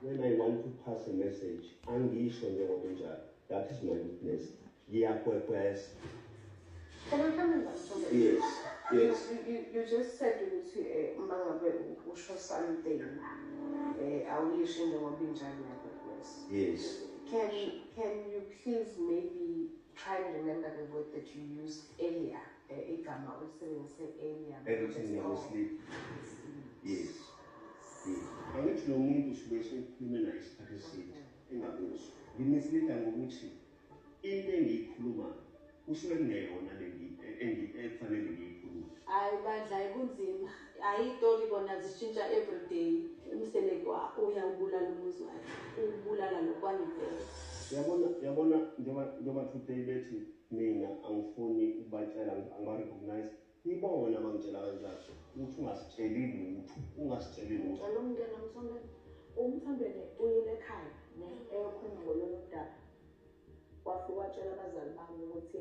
When I want to pass a message, angisho njengoba injalo. That is my weakness. Ngiyakwekwesa. Can I come in, Mthombo? Yes. You just said ukuthi uma ngabe usho something, awuyisho njengoba injalo, uyakwekwesa. Yes. Can you please maybe try and remember the word that you used earlier? Igama olisebenzise earlier. Everything ngiyakusleep. Yes. Angithi lo muntu usuke sekukhulume naye isikhathi eside engakuzwa. Ngimisleada ngokuthi into engiyikhulumayo kusuke kungeyona le ekufanele ngiyikhulume. Hayi bandla, kunzima. Hayi, itori kona zishintsha everyday. UMseleku uyawubulala umuzi wakhe, uwubulala lokwangempela. Uyabona, njengoba today bethi mina angifuni ukubatshela, angiba-recognize. Ibona bangitshela kanjalo ukuthi ungasitsheli lutho, ungasitsheli lutho. Ngicela ukungena, Mthombeni. UMthombeni uyile ekhaya ne eyokhuluma ngololu daba. Wafika watshela abazali bami ukuthi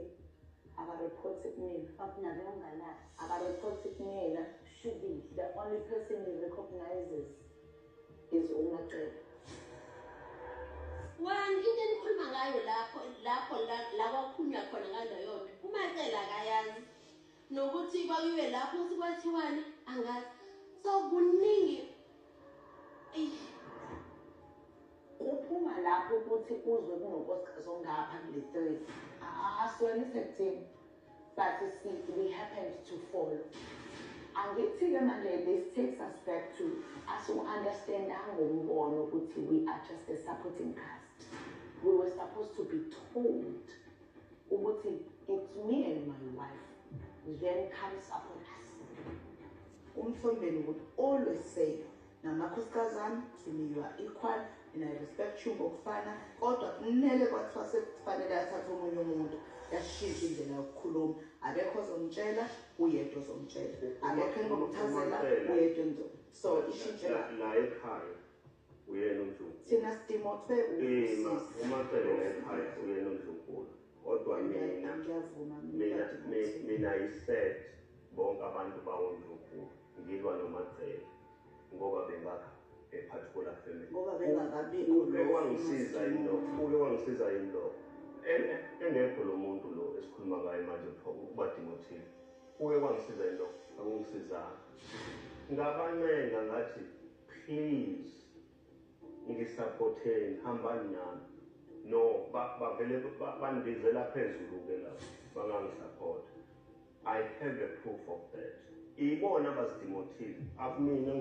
akareport kumina. Wathi ungalazi. Akareport kumina. Shubile. The only person he recognizes is uMacele. One, into enikhuluma ngayo lapho la kwakhulunywa khona ngaleyo nto, uMacele akayazi nokuthi kwakuyiwe lapho ukuthi kwathiwani, angazi. So kuningi. Eyi. Kuphuma lapho ukuthi uzwe kunonkosikazi ongapha kule three. Asiwena sekuthini, but see, we happened to follow. Angithi-ke manje this takes us back to asu-understandanga umbono ukuthi we are just a supporting cast. We were supposed to be told ukuthi it's me and my wife, then come support us. UMthombeni would always say, namakhosikazi ami, to me you are equal and I respect you ngokufana, kodwa kumele kwathiwa sekufanele athathe omunye umuntu, yashintsha indlela yokukhuluma. Akekho ozomtshela, uyedwa ozomtshela. Akekho engomchazela, uyedwa so ishintshe. La ekhaya uyena umndlunkulu. Thina sidemothwe. UMacele la ekhaya uyena umndlunkulu, kodwa mina Ngiyavuma. Mina I said bonke abantu bawondlunkulu, ngilwa noMacele ngoba bengakha a particular family. Ngoba bengakabikho. Uke wangisiza yini lokho? Uke wangisiza yini lokho engekho lo muntu lo esikhuluma ngaye manje, kuthiwa ubademothile? Uke wangisiza yini lokho? Akungisizanga. Ngabancenga ngathi, "Please, ngisupporteni, hambani nami." No, bavele bandizela phezulu-ke lapho, bangangisupport. I have a proof of that. Ibona abazidemothile, akumina.